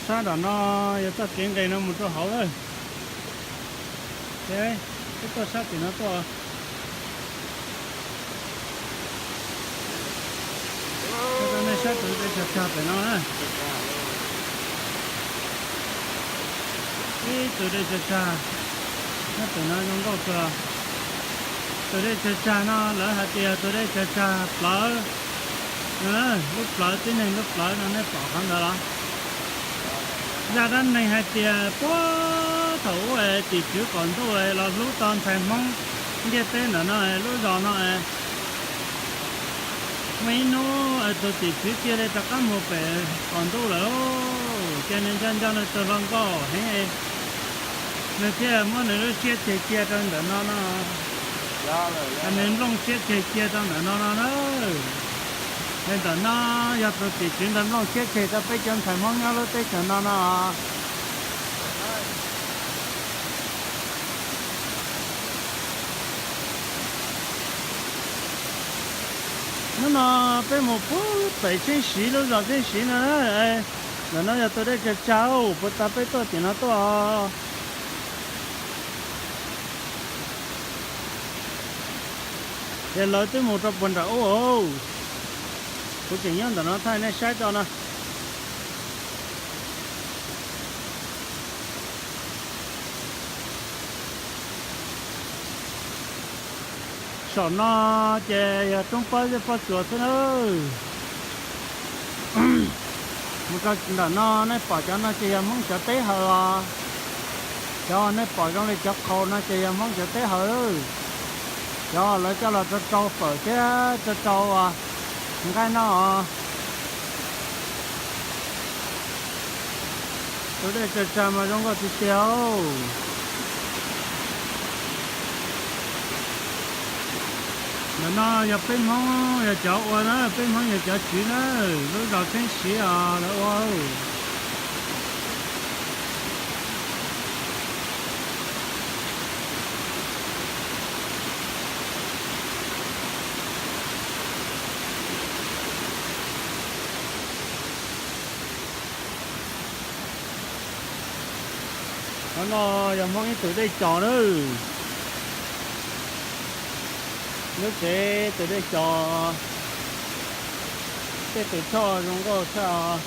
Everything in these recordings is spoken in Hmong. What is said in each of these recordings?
Sab nram no yog txoj kev nqes no mus rau hauv lawm. Ces peb tuaj sab tim no tuaj. Rau nej saib tus dej tsag tsag pem no na. Ib tug dej tsag tsag, nyob pem no zoo nkauj kawg. Tus dej tsag tsag no lawv hais tias tus dej tsag tsag plawv, lub plawv tib neeg lub plawv no nej pom qhov ntawd los? Zaj dab neeg hais tias puag thaum ub tim tswv qaum ntuj los hlub tau ntxhais Hmoob ntiaj teb ntawm no lub zos no muaj ib hnub tus tim tswv cia li rov qab mus pem qaum ntuj lawm, ces nws nco nco nws tus hluas nkauj heev, nws thiaj muab nws lub siab ceg cia rau ntawm no no. Nws nplooj siab ceg cia rau ntawm no no na. Ntawm no yog tus tim tswv ntawd nplooj siab ceg rau peb cov ntxhais Hmoob nyob lub teb chaws no no. Hnub no peb mus puag pem Tsheej Siv lub zos Tsheej Siv no na. Ntawm no yog tus dej tsag tsag, puag ta peb tuaj tim no tuaj. Ces lawv twb mus rau puag nram ub. Kuv tseem nyob ntawm no thaij nej saib tso no. Saum no ces yog roob pob zeb pob tsuas xwb na. Mus rau ntawm no nej pom cov no ces yog Hmoob cov teb hawm os. Cov nej pom zoo li cov qhaus no ces yog Hmoob cov teb hawm. Cov lawv coj los rau rau fawm thiab rau rau nqaij noj os. Tus dej tsag tsag mas zoo nkauj tiag tiag. Ntawm no yog peb Hmoob yog cov ua na, peb Hmoob yog cov tswv na, lub zos Tsheej Siv os lawv ua. Qhov no yog Hmoob ib tug dej cos na. Lub tsev tus dej cos, tej tus choj zoo nkauj tshaj.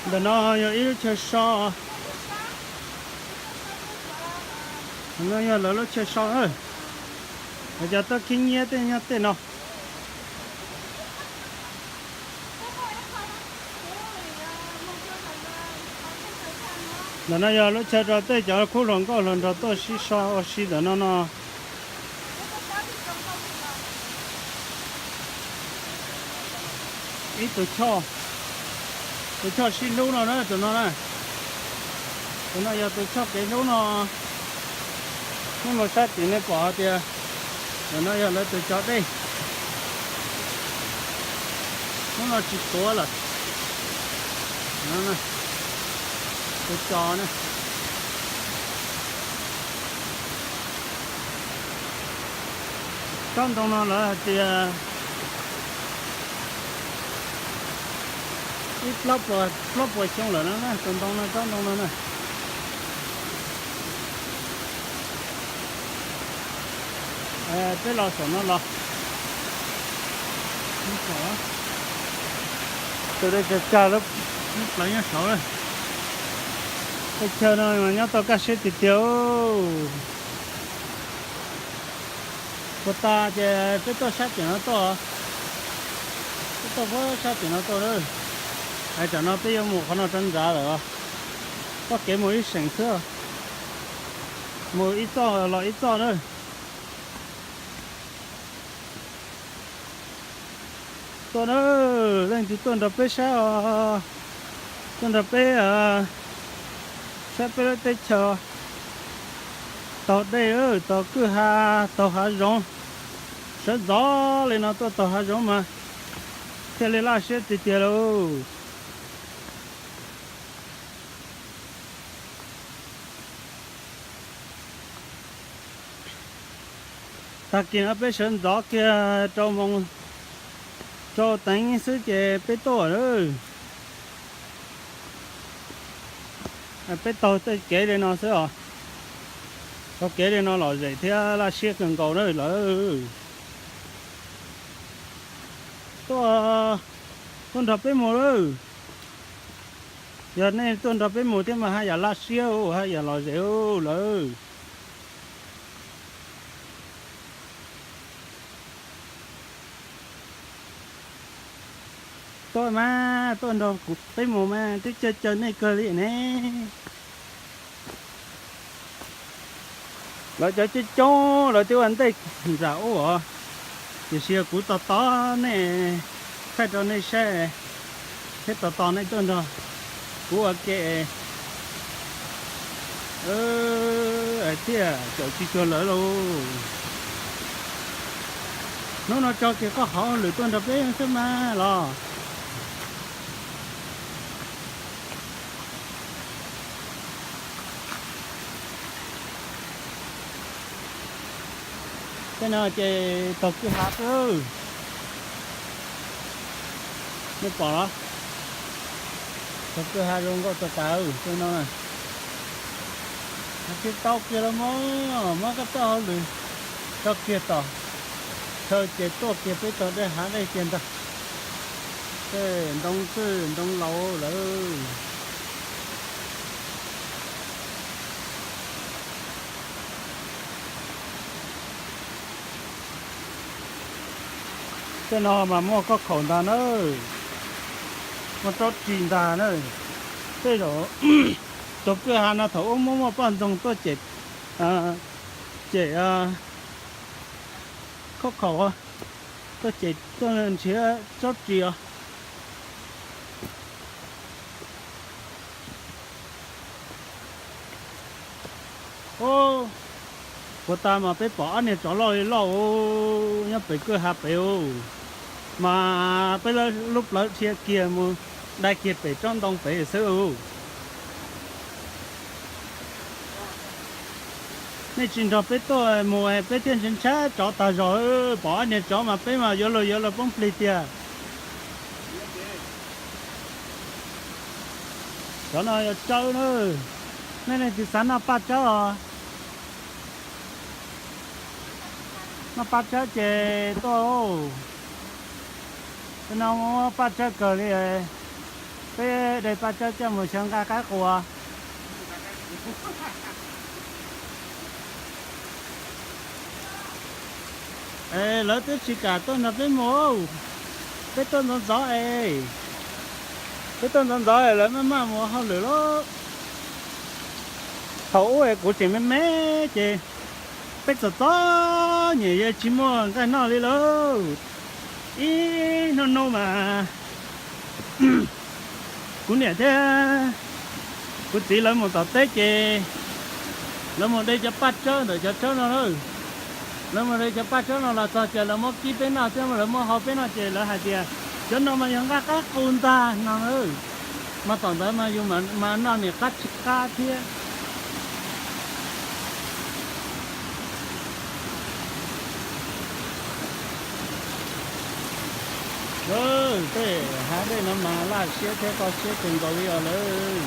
Ntawm no yog ib lub chaw so. No yog lawv lub chaw so. Lawv cov tuaj khib nyiab tej nyob tej no. Ntawm no yog lub chaw rau tej cov khub hluas nkauj hluas nraug tuaj sib so ua si ntawm no no. Ib tug choj, tus choj sib hlub no na, tus no na. Tus no yog tus choj kev hlub no. Nej mus sab tim nej pom hais tias ntawm no yog lawv tus cov dej. Hnub no tsis tuav lawm. Tus cos na. Tsob ntoo no lawv hais tias ib plaub puas, plaub puas xyoo lawm no na, tus ntoo no, tsob ntoo no na. Peb los saum no los. Tus dej tsag tsag lub plawv nyob saud. Tej chaw no mas nyob tau kaj siab tiag tiag. Puag ta ces peb tuaj sab tim no tuaj, peb tuaj puag sab tim no tuaj na. Hais tsam no peb yuav mus qhov no rau nrad lawm. Txoj kev mus ib seem xwb, mus ib txoj los ib txoj na. Tuaj na, leej twg tuaj nrog peb saib os, tuaj nrog peb saib peb lub teb chaws taug dej, taug kwj ha, taug hav zoov, Sawv ntxov li no tuaj taug hav zoov mas thiaj li laj siab tiag tiag lauj. Tag kis no peb sawv ntxov kiag rau moos rau teev xwb ces peb tuaj lawm. Peb taug tej kev li no xwb os. Taug kev li no lom zem thiab laj siab kawg nkaus na lawm. Tuaj, tuaj nrog peb mus lawm. Yog nej tuaj nrog peb mus thiab mas haj yam laj siab, haj yam lom zem lawm. Tuaj mas, tuaj nrog kuv peb mus mas twb caw caw nej kawg li ne. Lawv cov coob coob lawv twb ua ntej nram ub os, tiam sis kuv tos tos nej, thaij rau nej saib thiab tos tos nej tuaj nrog kuv ua ke hais tias caum tsis cuag lawv lauj. Hnub no tso kiag koj qhov hauj lwm tuaj nrog peb xwb mas los. Tej no ces taug kwj ha xwb. Nej pom los? Taug kwj ha zoo nkauj tag tas tej no. Hais tsis tau kiag los mas, muab koj txoj hauj lwm tso kiag tom chaw ces tuaj kiag peb tog dej hav dej kiag ntag. Tej ntoo txwj ntoo laus lawm. Tej no mas muaj khob khaum ntag na, muaj tsob ris ntag na. Tej zaum tus kwj ha no thaum ub muaj muaj poj ntxoog tuaj cem, cem khob khaum, tuaj cem tuaj nrhiav tsob ris os. Ub, puag ta mas peb pom ob niag tsov loj li loj nyob pem kwj ha pem ub, mas peb lub plawv dhia kiag mus dai kiag pem tsob ntoo pem xwb ub. Nej tsis nrog peb tuaj mus peb thiaj ntshai ntshai tsov tag zog. Pom ob niag tsov mas peb mas yuav luag yuav luag poob plig tiag. Tsov no yog tsawb na. Nej leej twg xav noj paj tsawb os? Noj paj tsawb ces tuaj. Tej no muaj paj tsawb kawg li. Peb de paj tsawb coj mus xyaw nqaij qaib qus. Es lawv twb tsis kam tuaj nrog peb mus, peb tuaj ntxov ntxov es, peb tuaj ntxov ntxov es lawv maj maj mus hauj lwm lauj. Thaum ub es kuv tseem me me ces peb txom txom nyem yeej tsis muaj nqaij noj li lauj. Ib hnub hnub mas kuv niam thiab kuv txiv lawv mus tom teb ces lawv mus de cov paj tsawb ntawm cov tsawb no lawm. Lawv mus de cov paj tsawb no los txog ces lawv muab kib peb noj thiab lawv muab hau peb noj ces lawv hais tias cov no mas yog nqaij qaib qus ntag no. Mas tom ntawd mas yus mas noj niam qab tsis qab thiab. Tej hav dej no mas laj siab thiab kho siab kawg nkaus li os lawm.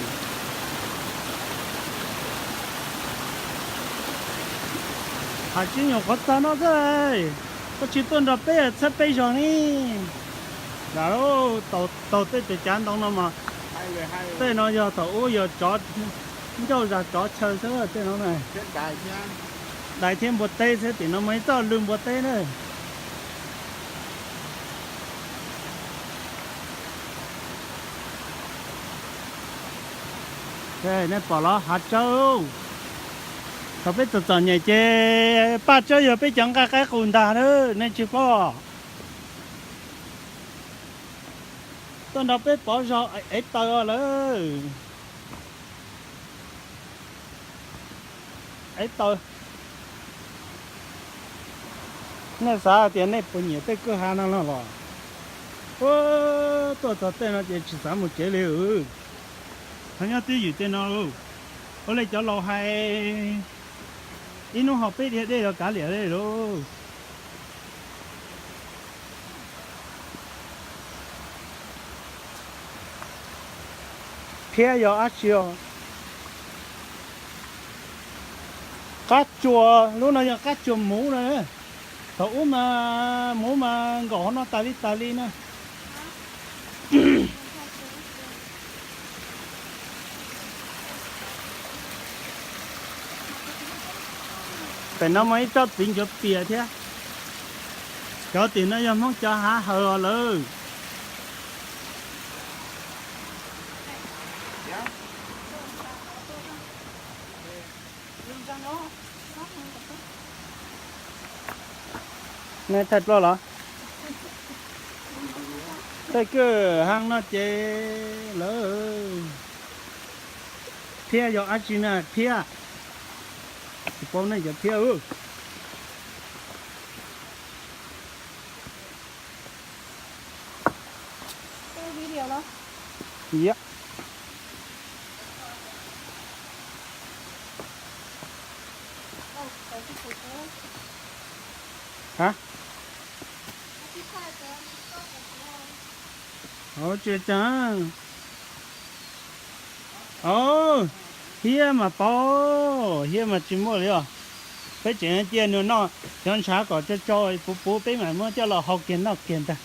Hais tsis nyuam qhuav txog no xwb, koj tsis tuaj nrog peb txhawb peb zog ne. Lam taug tej tus cav ntoo no mas, tej no yog thaum ub yog tsov ncauj zas tsov chaw xwb tej no na. Dais thiab npua teb xwb, tim no mas ib txoj lw npua teb na. Nej pom los hav tsawb, thaum peb txom txom nyem ces paj tsawb yog peb cov nqaij qaib qus ntag na, nej tsis paub. Tuaj nrog peb pov zog ev taws lawm. Ev taws. Nej xav tias nej puas nyiam tej kwj ha no los? Ua, tuaj txog tej no ces tsis xav mus tsev li. Ho nyob twj ywm tej no, ua li cov laus hais, ib hnub ho peb dhia dej los kav liam li lauj. Phiab yog dab tsi os? Qab tsuas, lub no yog qab tsuas muv no. Thaum ub mas muv mas nkaum hauv no tas li tas li na. Pem no muaj ib tsob txiv ncuav pias thiab. Cov tim no yog Hmoob cov hav hawm os lawm. Nej thaij plaub los? Tej kwj ha no ces lawm. Phiab yog dab tsi na phiab? Tsis paub nej cov phiab. Yep. Hab? Ov, tsis tau. Ov, hiab mas paub, hiab mas tsis muaj li os. Peb tseem cia nws noj cov ntshav kom tsau tsau puv puv peb mam muab coj los hau kiag noj kiag ntag.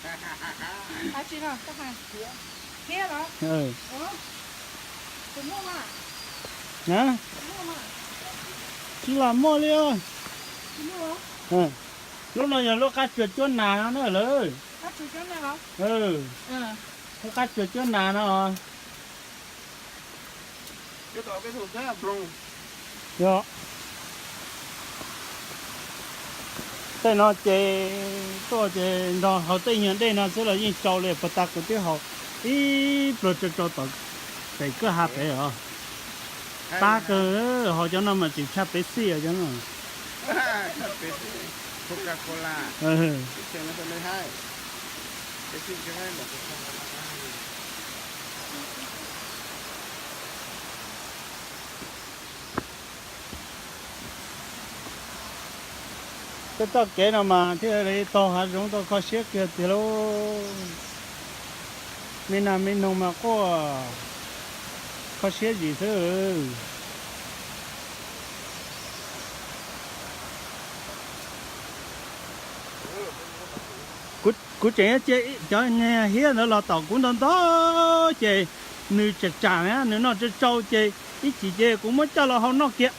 Tsis los muaj li os. Lub no yog lub qab tsuas cuab nas no na lawm. Lub qab tsuas cuab nas no. Yog. Tej no ces tuaj ces nrog haus tej nyuag dej no xwb los yeej tsau li, puag ta kuv twb haus ib pluag tsau tsau tom pem kwj ha pem os. Tab kawg, haus cov no mas tseem tshaj Pepsi cov no. Tej txoj kev no mas thiaj li taug hav zoov tau kho siab kiag tiag lauj. Me nas me noog mas quaj kho siab zim xwb. Kuv tseem cia cov niag hiab ntawd los tom kuv ntau ntau ces nws tsam tsam na, nws noj tsau tsau ces ib chim ces kuv muab coj los hau noj kiag.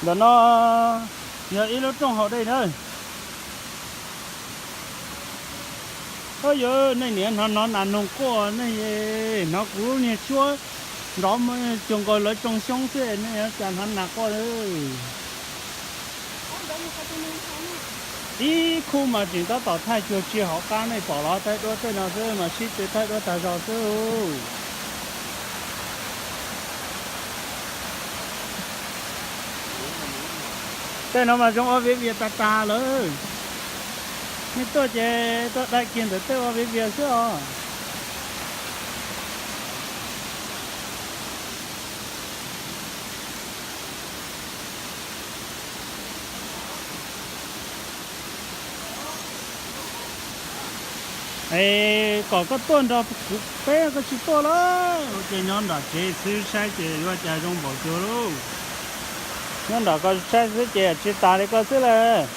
Ntawm no yog ib lub rooj haus dej na. Yog nej niam hnov hnov nas noog quaj, nej hnov kuv lub niag suab nrov cuag nkaus lawv tsoo xyoob xwb, nej yuav cas hnov nas quaj. Ib khub mas tseem tab tom thaij cuag tsis hauv qab, nej pom los thaij duab tej no xwb mas sib tw thaij duab tag zog xwb. Tej no mas zoo ua viav vias tag tag lawm. Nej tuaj ces tuaj dai kiag ntawm tej ua viav vias xwb os. Es kom koj tuaj nrog kuv peb, koj tsis tuaj lawm ces nyob nram tsev xwb saib ces yuav cas zoo npaum cuag lauj. Nyob nram koj saib xwb ces tsis tas li koj xwb lawm.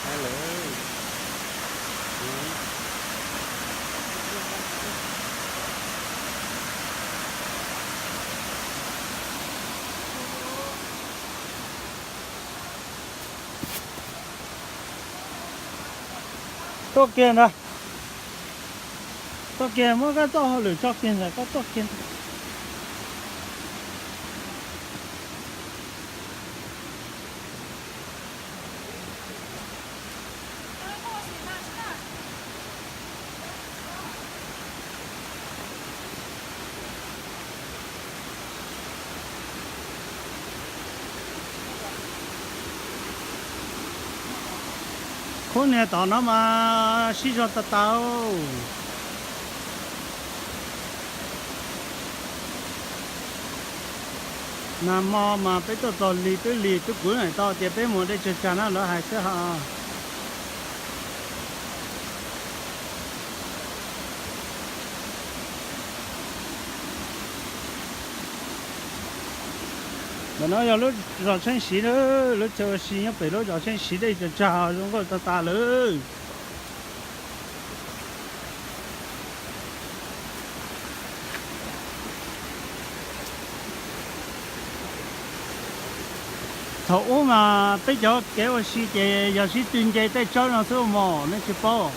Tuaj kiag ntag. Tuaj kiag, muab koj txoj hauj lwm tso kiag ntag, koj tuaj kiag ntag. Phooj ywg, tom no mas sib zog tas tas. Nag hmo mas peb tuaj txog lig twb lig twb, kuv hais tau tias peb mus dej tsawg tsag na, lawv hais xwb hos. Ntawm no yog lub zos Tsheej Siv, lub chaw ua si nyob pem lub zos Tsheej Siv, dej tsawg tsag zoo nkauj tas tas lawm. Thaum ub mas peb cov kev ua si ces yog sib tw nce tej tsawb no xwb mog, nej tsis paub.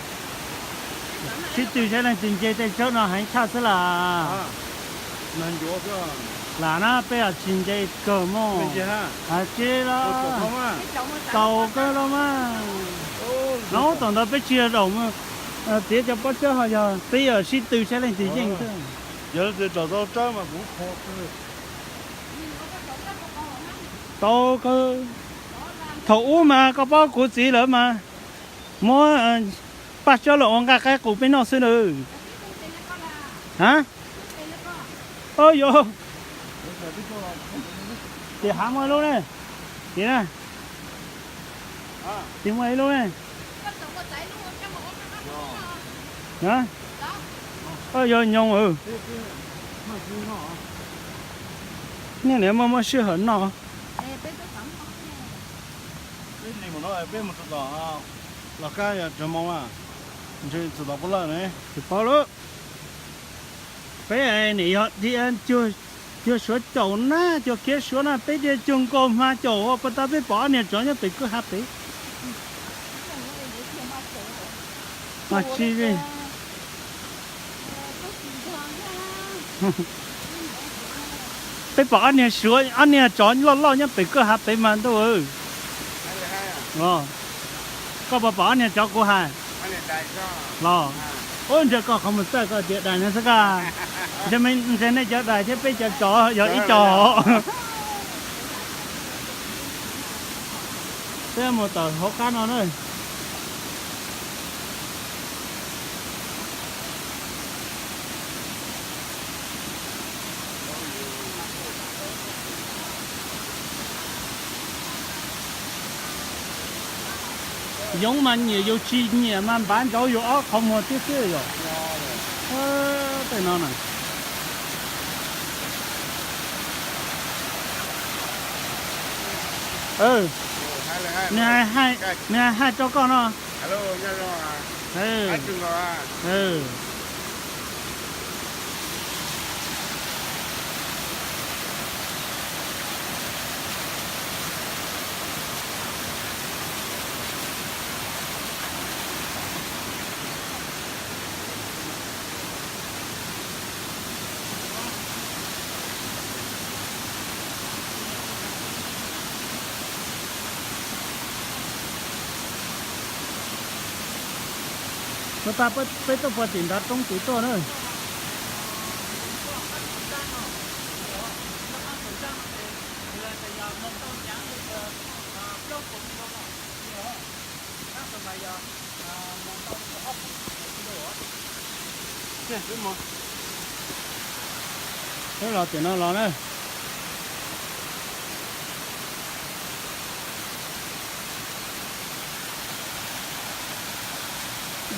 Sib tw saib leej twg nce tej tsawb no heev tshaj xwb las. Lam na peb tsis nce kawg mog. Tsis los, tau kawg los mas. No tom ntawd peb tsis yog zaum mus txiav cov pob tsawb, ho yog peb yog sib tw saib leej twg yeej xwb. Tau kawg. Thaum ub mas koj paub kuv txiv lawv mas muab paj tsawb los ua nqaij qaib qus peb noj xwb na. Ha, yog, ces hav muaj ib lub ne, ces na, ces muaj ib lub ne. Yog nyoog. Niaj niam muaj muaj sij hawm noj. Peb mus txog tom Los Kab yog tsawg moo a? Ntshe txog tom Pub Lawj ne. Tsis paub lawm. Peb nim yog dhia cuag Suav caum na, cuag kiab Suav na, peb dhia cuag nkaus hma caum ua puas tas peb pom ob niag tsov nyob pem kwj ha pem. Mas tsis, peb pom ob niag Suav, ob niag tsov loj loj nyob pem kwj ha pem mas ntuj. Koj puas pom ob niag tsov kuv hais los? Ub, ntsia koj qhov muag txawj koj tias dais no xwb koj. Ntshe nej cov dais thiab peb cov tsov yog ib co. Peb mus tawm hauv qab no na. Yoov mas nyiam yus tsis nyiam mas npav ntsauv yus ob qhov muag tib xwb yom. Tej no na. Nws hais rau koj no. Puas tas peb tuaj puag tim nrad roob tid tuaj na. Peb los tim no los na.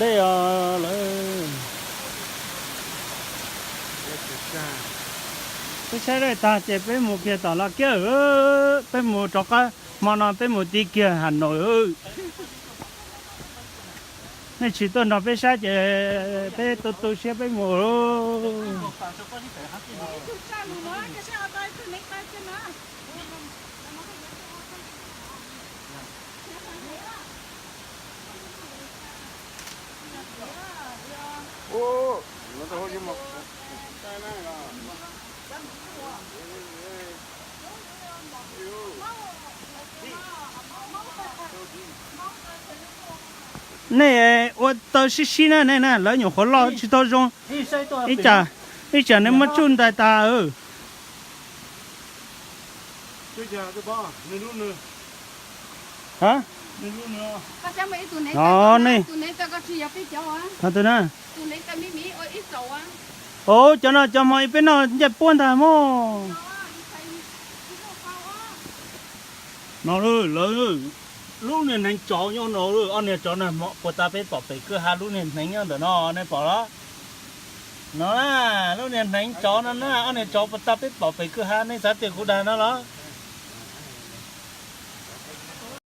Dej os lawm. Peb saib dej tag ces peb mus kiag tom Los Kiab, peb mus rov qab hmo no peb mus ti kiag Has Nois. Nej tsis tuaj nrog peb saib ces peb tu tu siab peb mus. Nej ua taw sib sib na, nej na, lawv nyuam qhuav loj tsis tau zoo. Ib tsam, ib tsam nws muab tsuj ntais tas. Ha, Ov, nej, tus na, ov, cov no cov hmo ib peb noj ncaij puab ntag mog. No, lawv, lub niag hneev tsov nyob no, ob niag tsov na, puas tas peb pom pem kwj ha lub niag hneev nyob ntawm no, nej pom los? No na, lub niag hneev tsov no na, ob niag tsov puas tas peb pom pem kwj ha, nej xav tias kuv dag no los?